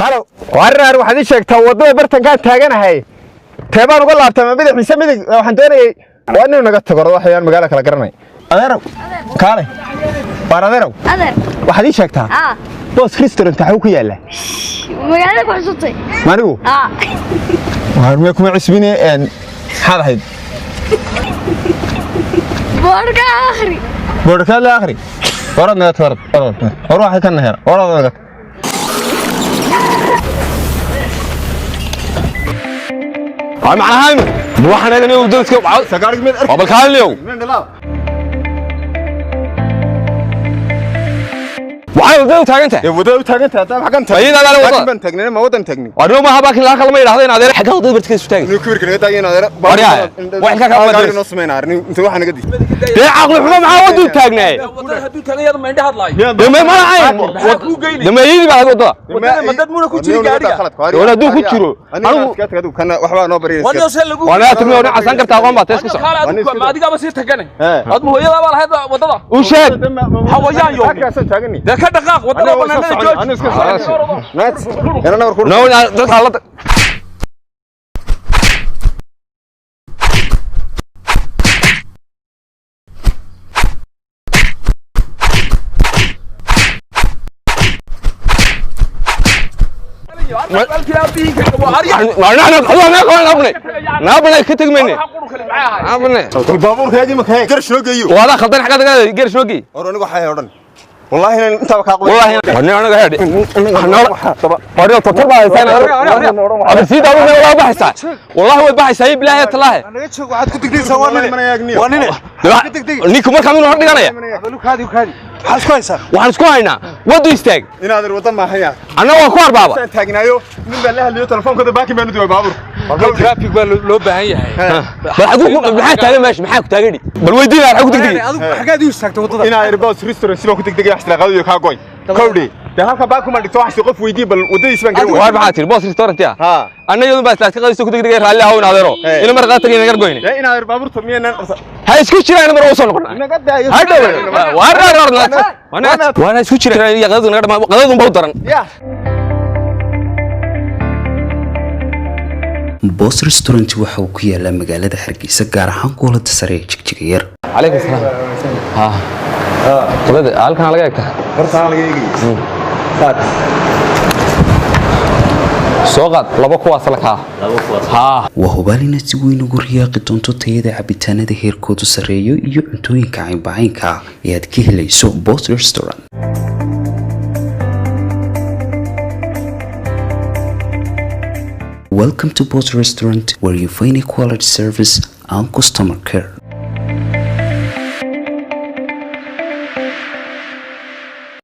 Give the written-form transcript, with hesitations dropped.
Halo, warraar, waxaad ii sheegtaa waddada bartankaan taaganahay, teebaan uga laabtaa, ma bidix mise midig? Waxaan doonayay waa inuu naga tago waxayaan magaalo kala garanay. Adeerow, kaale waar, adeerow. Adeer. Waxaad ii sheegtaa Boos Restaurant waxuu ku yaallaa? Magaalada ku cusubtay. Manigu waar miya kuma cusbine maxaad ahayd? Boorka akhri. Boodhkaad la akhri. Warad naga tag, warad, warad, war waxay ka naheer, warad naga tag. Waa macnaha waxaan eeganay wadada Sagaarig mid. Waa balkaalniyow, waxay wadada u taagan tahay. Ee wadada u taagan tahay haddaan xaggan Ayada alaale wadada. Laakiin baan taagnay, ma wadan taagnin. Waa noo maaha baakin laa kalama yidhaahdo in adeer xagga wadada bartikeeda isu taagay. Inuu kibirka naga taagay adeer. Waryaa, wax ilka kaa Gaariga noo sameynaa arrin inta waxa naga di. Dee caqli xumo, maxaa wadada u taagnaay? Wadada hadduu taagan yahay ma indha hadlaayo? Dee ma malahayn. Maxaa kuu geynay? Dee meeyadii baa ahayd wadada. Wadada ma dad muuna ku jirin gaariga? Wala hadduu ku jiro, anigu iska tag, kana waxbaa noo bariyay. Waniyo see lagu Waa naa tirmi oo casaan kartaa, aqoon baa tees ku soco. Kaale, adigu ma adigaaba sii tagane? Aad ma hooyadaa baa lahayd wadada? U sheeg. Hawayaan yow. Halkaasaan taagani. Dee ka dhaqaaq wadada banaanada, jooji. Anigu iska socon. Yana nabar ku. No, dadka la naabana ka tagmayne, naabane. Baabuurkaagii ma kahay garash noo geeyo. Waadaa khaldan, xagga dagaa geerish noo geey. War anigu waxay odhan wallahi inaan intaaba kaa qubay. Wallahi wani anaga heedhi wani totor baa haysaa, absiida adigu waa baxaysaa, wallahi way baxaysaa, bilaahi talaahi. Naga joog, waxaad ku degdegaysaa waa nine, waa nine. Ninku markaa minuu hor dhiganaya. Kaadi kaadi, maxaad isku haysaa? Waxaan isku haynaa wadu istaag. Inaad ir wadda maahan yaa. Anna waan ku arbaaba. Saan taagnaayo nin baan la hadlayo telefoonkooda, baakin baan u duway baabuurka. Traffic baa loo baahan yahay. Bal xaguu maxaa taagan meesha, maxaa ku taagan? Bal weydiin xaguu degdegi. Adigu xaggaad u istaagtay waddada? Inaad ir Boos Restaurant si baan ku degdegay, wax islaaqaado kaa goy kowdhi. Dee halka baakin baan dhigto, wax si qof weydii, bal waddadiis baan garan. Waar maxaa tiri? Boos Restaurant ya? Ha. Anna iyadun baa islaaska qadayso ku degdegay, raalli ahow in adeero ina mar qaad tagay nagar goyne. Dee inaad ir baabuurta miyaanan Ha isku jiraan, mar u soo noqonaa. Naga daayo. Ha dhow, waar waar waar, waana isku jiraan iyo qadadu naga dhamaa, qadadun baa u daran. Ya. Boos Restaurant waxa uu ku yaalaa magaalada Hargeysa, gaar ahaan goolada sare ee Jigjiga Yar. Calaykum salaam. Ha, qadada halkan laga eegtaa. Hortaan laga eegay. Soo qaad laba kuwaas la kaa ha. Waa hubaal inaad si weyn ugu riyaaqi doonto tayada cabitaanada heerkoodu sarreeyo iyo cuntooyinka caynbacaynka ah ee aad ka helayso Boos Restaurant. Welcome to Boss Restaurant, where you find a quality service and customer care.